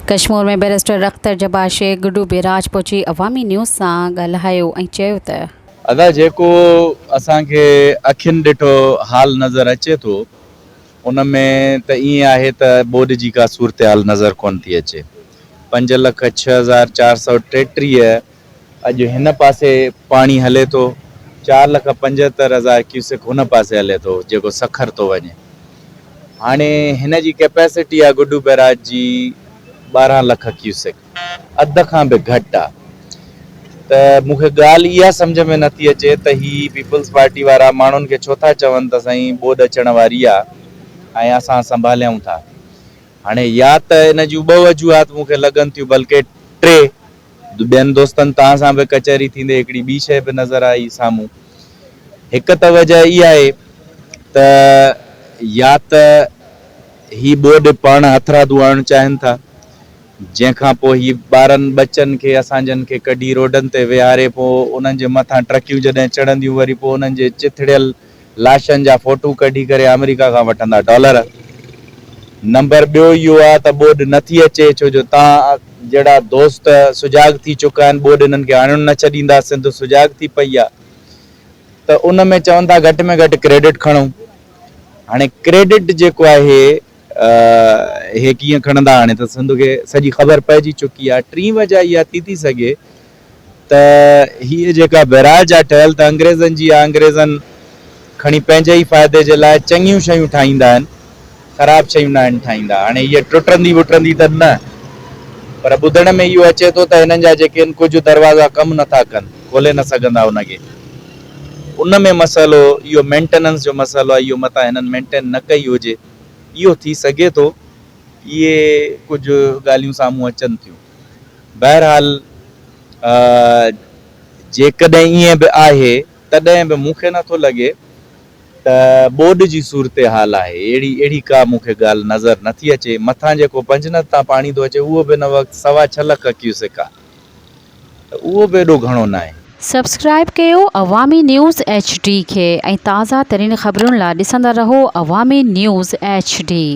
Kashmore ۾ barrister Akhtar Jabbar Shaikh Guddu barrage پهچي عوامي news سان ڳالهايو ۽ چيو ته. ادا جيڪو اسان کي اکين ڏٺو حال نظر اچي ٿو ان ۾ ته ائين آهي ته ٻوڏ جي ڪا صورتحال نظر ڪونه ٿي اچي. 5,06,433 اڄ هن پاسي پاڻي هلي ٿو، 4,75,000 ڪيوسڪ هن پاسي هلي ٿو جيڪو سکر ٿو وڃي. هاڻي هن جي ڪيپيسٽي آ گڊو بئراج جي 12 لک ڪيوسڪ، اڌ کان به گهٽ آ. ته مون کي ڳالهه اها سمجهه ۾ نٿي اچي ته هي پيپلز پارٽي وارا ماڻهن کي ڇو ٿا چون ته سائين ٻوڏ اچڻ واري آ ۽ اسان سنڀاليائون ٿا. هاڻي يا ته ان جون ٻه وجوهات مون کي لڳن ٿيون بلڪه ٽي. ٻين دوستن توهان سان به ڪچهري ٿيندي هڪڙي ٻي شيء به نظر آئي سامهون. هڪ ته وجه اها آهي ته يا ته هي ٻوڏ پاڻ هٿرادو آڻڻ چاهين ٿا جنهن کان پوء هي ٻارن ٻچن کي اسانجن کي ڪڍي روڊن تي ويهاري پوء انهن جي مٿان ٽرڪيون جڏهن چڙهنديون وري پوء انهن جي چٿڙيل لاشن جا فوٽو ڪڍي ڪري آمريڪا کان وٺندا ڊالر. نمبر ٻيو اهو آ ته ٻوڏ نه ٿي اچي ڇو جو تان جهڙا دوست سجاڳ ٿي چڪا آهن ٻوڏ انهن کي آڻڻ نه ڇڏيندا سنڌ سجاڳ ٿي پئي آ ته ان ۾ چون ٿا گهٽ ۾ گهٽ ڪريڊٽ کڻو هاڻي ڪريڊٽ جيڪو آهي اهي ڪيئن کڻندا هاڻي ته سنڌ کي سڄي خبر پئجي چڪي آ ٽين وجه اها ٿي ٿي سگهي ته هيء جيڪا بئراج آ ٺهيل ته انگريزن جي آ، انگريزن کڻي پنهنجي ئي فائدي جي لاء چڱيون شيون ٺاهيندا آهن، خراب شيون ناهن ٺاهيندا. هاڻي هيء ٽٽندي وٽندي ته نه، پر ٻڌڻ ۾ اهو اچي ٿو ته هنن جا جيڪي آهن ڪجهه دروازا ڪم نه ٿا ڪن، کولي نه سگهندا ان کي. ان ۾ مسئلو اهو مينٽيننس جو مسئلو آهي، اهو متان هنن مينٽين نه ڪئي هجي، اهو ٿي سگهي ٿو. اهي ڪجهه ڳالهيون سامهون اچن ٿيون. بهرحال جيڪڏهن ائين به آهي تڏهن به مون کي نٿو لڳي ته ٻوڏ جي صورتحال آهي اهڙي اهڙي ڪا مون کي ڳالهه نظر نٿي اچي مٿان جيڪو پنجند تان پاڻي ٿو اچي اهو به هن وقت سوا ڇهه لک ڪيوسڪ آهي ته اهو به ايڏو گهڻو ناهي. سبسڪرائيب ڪيو عوامي نيوز ايڇ ڊي کي ۽ تازه ترين خبرن لا ڏسندا رهو عوامي نيوز ايڇ ڊي.